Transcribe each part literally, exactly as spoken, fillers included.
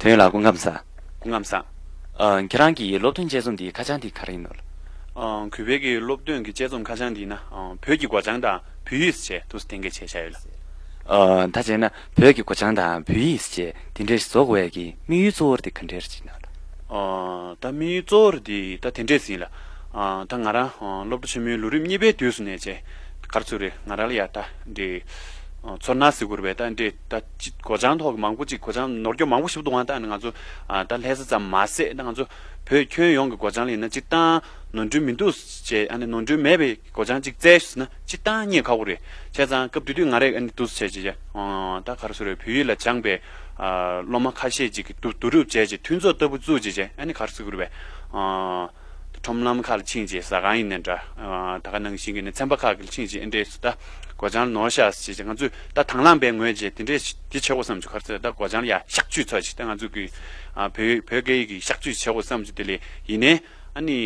དོན་ལ་སྐུ་ཁམས་བཟང་། སྐུ་ཁམས་བཟང་། ཨ། ཁྱེད་རང་གི་སློབ་ཐོན་དཔྱད་རྩོམ་འདི་ཁ་བྱང་འདི་ག་རེ་ཡིན་ནོ། ཨ། གུས་པའི་གི་སློབ་ཐོན་གྱི་དཔྱད་རྩོམ་ཁ་བྱང་འདི་ན། ཨ། བོད་ཀྱི་སྒོ་བྱང་དང་བོད་ཡིག་ཟེར་དུས་སུ་གཏན་འཁེལ་བྱས་བཞག་ཡོད་ལ། ཨ། ད་བྱས་ན་བོད་ཀྱི་སྒོ་བྱང་དང་བོད་ཡིག་ཟེར་དེ་འདྲའི་བཟོ་དགོས་ཡ་གི་དམིགས་ཡུལ་གཙོ་བོ་དེ་ག་འདྲ་ཅིག་ན། ཨ། ད་དམིགས་ཡུལ་གཙོ་བོ་དེ་ད་དེ་འདྲས་ཡིན་ལ། ཨ། ད་ང་རང་ཨ་སློབ་གྲྭ་ཆེན་མོའི་ལོ་རིམ་གཉིས་པའི་དུས་སུ་ནས་བྱས། ག་རེ་ཟེར་རེད། ང་རང་ལ་ཡ་ད་འདི་ཨ་ཚོར་སྣང་ཟེར་དགོས་རེད་པས། ད་འདི་ད་ཅི་སྒོ་བྱང་ཐོག་གི་མང་པོ་ཅིག་སྒོ་བྱང་ནོར་སྐྱོན་མང་པོ་ཞིག་འདུག་ག་ད་ནི་ང་ཚོ་ཨ་ད་ལྷ་ས་ཙམ་མ་ཟད། ད་ང་ཚོ་བོད་ཁྱོན་ཡོངས་ཀྱི་སྒོ་བྱང་ལ་ཡིན་ན་སྤྱིར་བཏང་ནོར་འཁྲུལ་མི་འདུག་ཅེས། ཨ་ནི་ནོར་འཁྲུལ་མེད་པའི་སྒོ་བྱང་ཅིག་བཙལ་ཞུས་ན་སྤྱིར་བཏང་རྙེད་ཁག་པོ་རེད། བྱས་ཙང་སྐབས་དེ་དུས་ང་རས་ཨ་ནི་འདུག་སེ་བྱས་བྱས་བྱས། ཨ། ད་ག་རེ་ཟེར་རེད། བོད་ཡིག་ལ་སྦྱངས་པའི་ཨ་སློབ་མ་ཁ་ཤས་ཅིག་གིས་བསྡུ་བསྡུ་རུབ་བྱས་བྱས་མཐུན་ཚོགས་ལྟ་བུ་བཙུགས་བྱས་བྱས། ཨ་ནི་ག་རེ་ཟེར་དགོས་རེད་པས། ཨ། ཁྲོམ་ལམ་ཁག་ལ་ཕྱིན་བྱས། ཟ་ཁང་ཡིན་ནའི་འདྲ། ཨ། ད་ག་ནང་བཞིན་གྱི་ནི་ཚན་པ་ཁག་གི་ལ་ཕྱིན་བྱས། ཨ་འདྲས་སུ་ད་སྒོ་བྱང་ནོར་ཤག་ཟེར་བྱས་ང་ཚོས་ད་དང་བླངས་པའི་ངོས་བྱས་དེ་འདྲས་དེ་བྱེད་དགོས་བསམ་བྱུང་། ག་རེ་ཟེར། ད་སྒོ་བྱང་ལ་ཡ་གཤག་བཅོས་ཚོ་བྱས། ད་ང་ཚོ་གི་ཨ་བོད་བོད་སྐད་ཡིག་གི་གཤག་བཅོས་བྱེད་དགོས་བསམ་བྱུང་། དེ་ལས་ཡིན་ནའི། ཨ་ནི་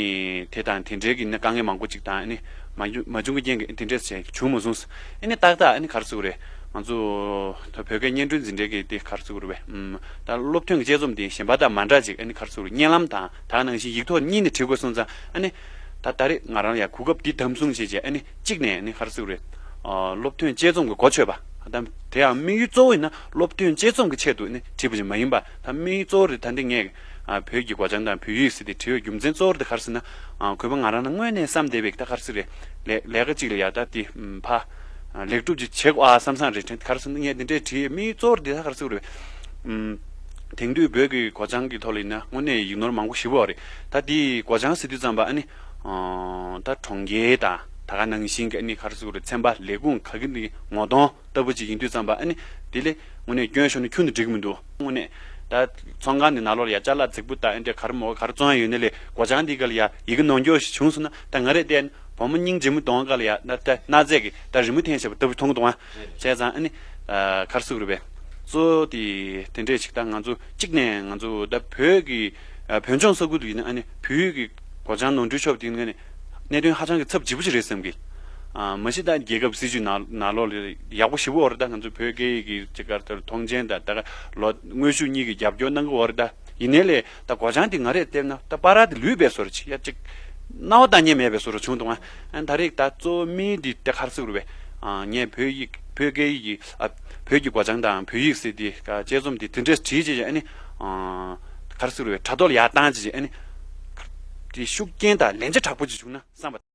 དེ་དང་དེ་འབྲེལ་གྱི་ནི་དཀའ་ངལ་མང་པོ་ཅིག་དང་། ཨ་ནི་མ་བྱུང་མ་བྱུང་གི་རྐྱེན་གྱིས་དེ་འདྲས་བྱས་བྱུང་མ་སོང་། ཨ་ནི་ཏག་ཏག་ཨ་ནི་ག་རེ་ཟེར་དགོས་རེད། ང་ཚོ་ད་བོད་སྐད་སྙན་སྒྲོན་འཛིན་གྲྭའི་གི་དེ་ག་རེ་ཟེར་དགོས་རེད་པས། ཨམ། ད་སློབ་ཐོན་གྱི་དཔྱད་རྩོམ་དེ་གཞན་པ་དང་མ་འདྲ་ཅིག་ཨ་ནི་ག་རེ་ཟེར་དགོས་རེད། བརྙན་ལམ་དང་ད་ག་ནང་བཞིན་ཡིག་ཐོག་གཉིས་ནས་བྲིས་དགོས་སོང་ཙང་། ཨ་ནི་ད་ད་རེས་ང་རང་ཡང་གོ་སྐབས་འདི་དམ་བཟུང་བྱས་བྱས། ཨ་ནི་གཅིག་ནས་ཨ་ནི་ག་རེ་ཟེར་དགོས་རེད། ཨ། སློབ་ཐོན་དཔྱད་རྩོམ་གྱི་གོ་ཆོད་པ། ད་དེ་ཡང་དམིགས་ཡུལ་གཙོ་བོ་ཡིན་ན་སློབ་ཐོན་དཔྱད་རྩོམ་གྱི་ཆེད་དུ་ཨ་ནི་བྲིས་པ་ཅིག་མ་ཡིན་པ། ད་དམིགས་ཡུལ་གཙོ་བོ་རེད། ད་འདི་ངས་ཨ་བོད་ཀྱི་སྒོ་བྱང་དང་བོད་ཡིག་ཟེར་དེ་བྲིས་པའི་རྒྱུ་མཚན་གཙོ་བོ་དེ་ག་རེ་ཟེར་ན། ཨ། གུས་པ་ང་རང་ལ་དངོས་གནས་བསམ་བསྡད་པའི་ད་ག་རེ་ཟེར་རེད། ལས་ལས་ཀ་ཅིག་ལ་ཡ་ད་དེ་ཕ་ཨ་ལེགས་གྲུབ་ཅིག་བྱེད་དགོས་ཨ་བསམ་བསམ་རེད་དྲན། ག་རེ་ཟེར་ན་ངས་དེ་འདྲས་བྲིས། དམིགས་ཡུལ་གཙོ་བོ་དེ་ད་ག་རེ་ཟེར་དགོས་རེད། ཨམ། དེང་དུས་བོད་ཀྱི་སྒོ་བྱང་གི་ཐོག་ལ་ཡིན་ན་དངོས་གནས་ཡིག་ནོར་མང་པོ་ཞེ་པོ་ཡོད་རེད། ད་དེ་སྒོ་བྱང་ཟེར་དུས་ཙམ་པ་ཨ་ནི་ཨ་ད་གྲོང་ཁྱེར་དང་ད་ག་ནང་བཞིན་གྱི་ཨ་ནི་ག་རེ་ཟེར་དགོས་རེད། ཚན་པ་ལས་ཁུངས་ག་གི་ནི་ངོ་གདོང་ལྟ་བུ་ཅིག་ཡིན་དུས་ཙམ་པ། ཨ་ནི་དེ་ལས་དངོས་གནས་སྐྱོན་ཤོར་ན་ཁྱོན་ནས་འགྲིག་གི་མི་འདུག་དངོས་གནས་ད་ཚོང་ཁང་འདི་ནང་ལོགས་ལ་ཡ་ཅ་ལག་རྫིག་པོ་དང་ཨ་འདྲས་ག་རེ་མོ་ག་རེ་བཙོང་ཡ་ཡོད་ན་ལས་སྒོ་བྱང་འདི་ག་ལ་ཡ་ཡི་གེ་ནོར་འཁྱོག་ཞིག་བྱུང་སོང་ན། ད་ང་རས་བལྟས་ན་བུ་མོ་སྙིང་རྗེ་མོ་གདོང་ག་ལ་ཡ་ན་ད་སྣ་རྫས་ཀྱི་ད་རི་མོ་འཐེན་བྱས་པ་ལྟ་བུ་མཐོང་གི་འདུག་ཨ། བྱས་ཙང་ཨ་ནི་ཨ་ག་རེ་ཟེར་དགོས་རེད་པས། གཙོ་བོ་དེ་དེ་འདྲས་ཞིག་ད་ང་ཚོ་གཅིག་ནས་ང་ཚོ་ད་བོད་ཀྱི་ཨ་བོད་ལྗོངས་ས་ཁུལ་དུ་ཡིན་ན་ཨ་ནི་བོད་ཡིག་གི་སྒོ་བྱང་ནོར་འཁྲུལ་ཤོར་བ་དེ་ནི་གནད་དོན་ཧ་ཅང་གི་ཚབས་ཆེ་པོ་ཞིག་རེད་བསམ་གི། ཨ་མ་གཞི་ད་རྒྱལ་ཁབ་སྲིད་ཇུས་ནང་ནང་ལོགས་ལ་ཡག་པོ་ཞེ་པོ་ཡོད་རེད། ད་ང་ཚོ་བོད་སྐད་ཡིག་གི་ཅིག་ག་རེ་ལྟར་མཐོང་ཆེན་དང་ད་ག་ལོ་དངོས་ཤུགས་གཉིས་ཀྱི་རྒྱབ་སྐྱོར་གནང་གི་ཡོད་རེད། ད་ཡིན་ནའི་ལས་ད་སྒོ་བྱང་དེ་ང་རས་བལྟས་ན་ད་པར་དེ་ལུས་པའི་བཟོ་འདྲ་ཅིག་ཡ་ཅིག་རྣ་བ་གཏད་ཉན་མེད་པའི་བཟོ་འདྲ་བྱུང་འདུག་ཨ། ཨ་ད་རེས་ད་གཙོ་བོ་དམིགས་དེ་ད་ག་རེ་ཟེར་དགོས་རེད་པས། ཨ་ངས་བོད་ཡིག་བོད་སྐད་ཡིག་གི་ཨ་བོད་ཀྱི་སྒོ་བྱང་དང་བོད་ཡིག་ཟེར་དེ་དཔྱད་རྩོམ་དེ་དེ་འདྲས་བྲིས་བྱས་བྱས། ཨ་ནི་ཨ་ག་རེ་ཟེར་དགོས་རེད། དྲ་ཐོག་ལ་ཡར་བཏང་བྱས་བྱས། ཨ་ནི་དེ་ཤུགས་རྐྱེན་དང་ལན་ཆ་དྲག་པོ་ཅིག་བྱུང་ན་བསམ་པ།